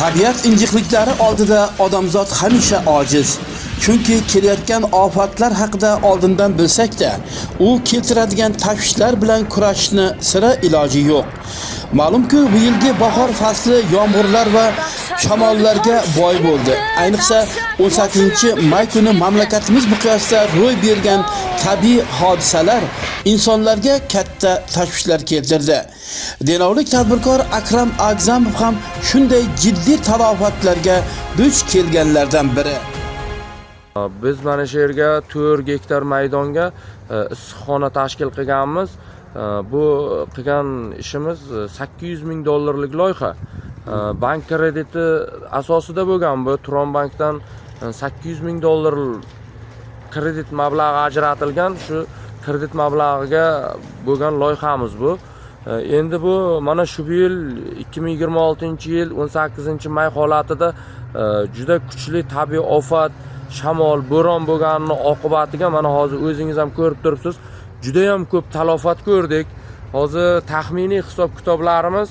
Tabiat injiqliklari oldida odamzod hamisha ojiz. Chunki kelayotgan ofatlar haqida oldindan bilsak-da, u keltiradigan tashvishlar bilan kurashishni sira iloji yo'q. Ma'lumki, bu yilgi bahor fasli yomg'irlar va shamollarga boy bo'ldi. Ayniqsa 18-may kuni mamlakatimiz miqyosida ro'y bergan tabiiy hodisalar insonlarga katta tashvishlar keltirdi. Denovlik tadbirkor Akram Agzamov ham shunday jiddiy talofatlarga duch kelganlardan biri. Biz mana shu yerga 4 gektar maydonga issiqxona tashkil qilganmiz. Bu qilgan ishimiz 800 ming dollarlik loyiha. Bank krediti asosida bo'lgan bu. Turon bankdan 800 ming dollar kredit mablag'i ajratilgan. Shu kredit mablag'iga bo'lgan loyihamiz bu. Endi bu mana shu yil, 2026-yil 18-may holatida juda kuchli tabiiy ofat, shamol, bo'ron bo'lganini oqibatiga mana hozir o'zingiz ham ko'rib turibsiz, judayam ko'p talofat ko'rdik. Hozir taxminiy hisob kitoblarimiz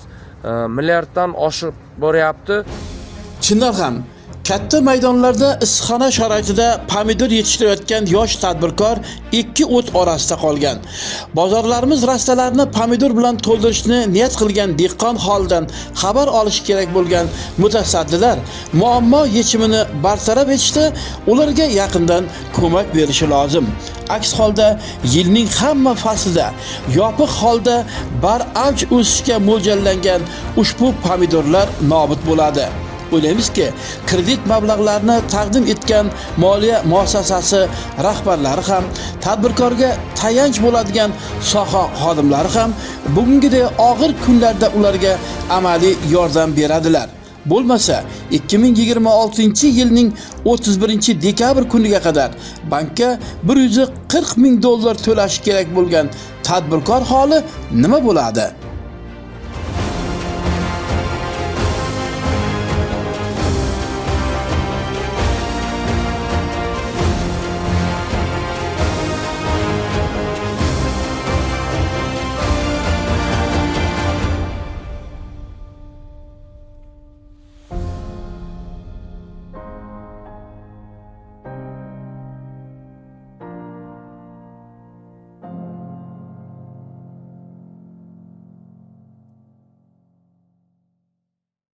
milliarddan oshib boryapti. Chindan ham katta maydonlarda issiqxona sharoitida pomidor yetishtirayotgan yosh tadbirkor ikki o't orasida qolgan. Bozorlarimiz rastalarini pomidor bilan to'ldirishni niyat qilgan dehqon holidan xabar olishi kerak bo'lgan mutasaddilar muammo yechimini bartaraf etishda ularga yaqindan ko'mak berishi lozim. Aks holda yilning hamma faslida yopiq holda baravj o'sishga mo'ljallangan ushbu pomidorlar nobud bo'ladi. O'ylaymizki, kredit mablag'larini taqdim etgan moliya muassasasi rahbarlari ham, tadbirkorga tayanch bo'ladigan soha xodimlari ham bugungiday og'ir kunlarda ularga amaliy yordam beradilar. Bo'lmasa 2026-yilning 31 dekabr kuniga qadar bankka 140 ming dollar to'lashi kerak bo'lgan tadbirkor holi nima bo'ladi?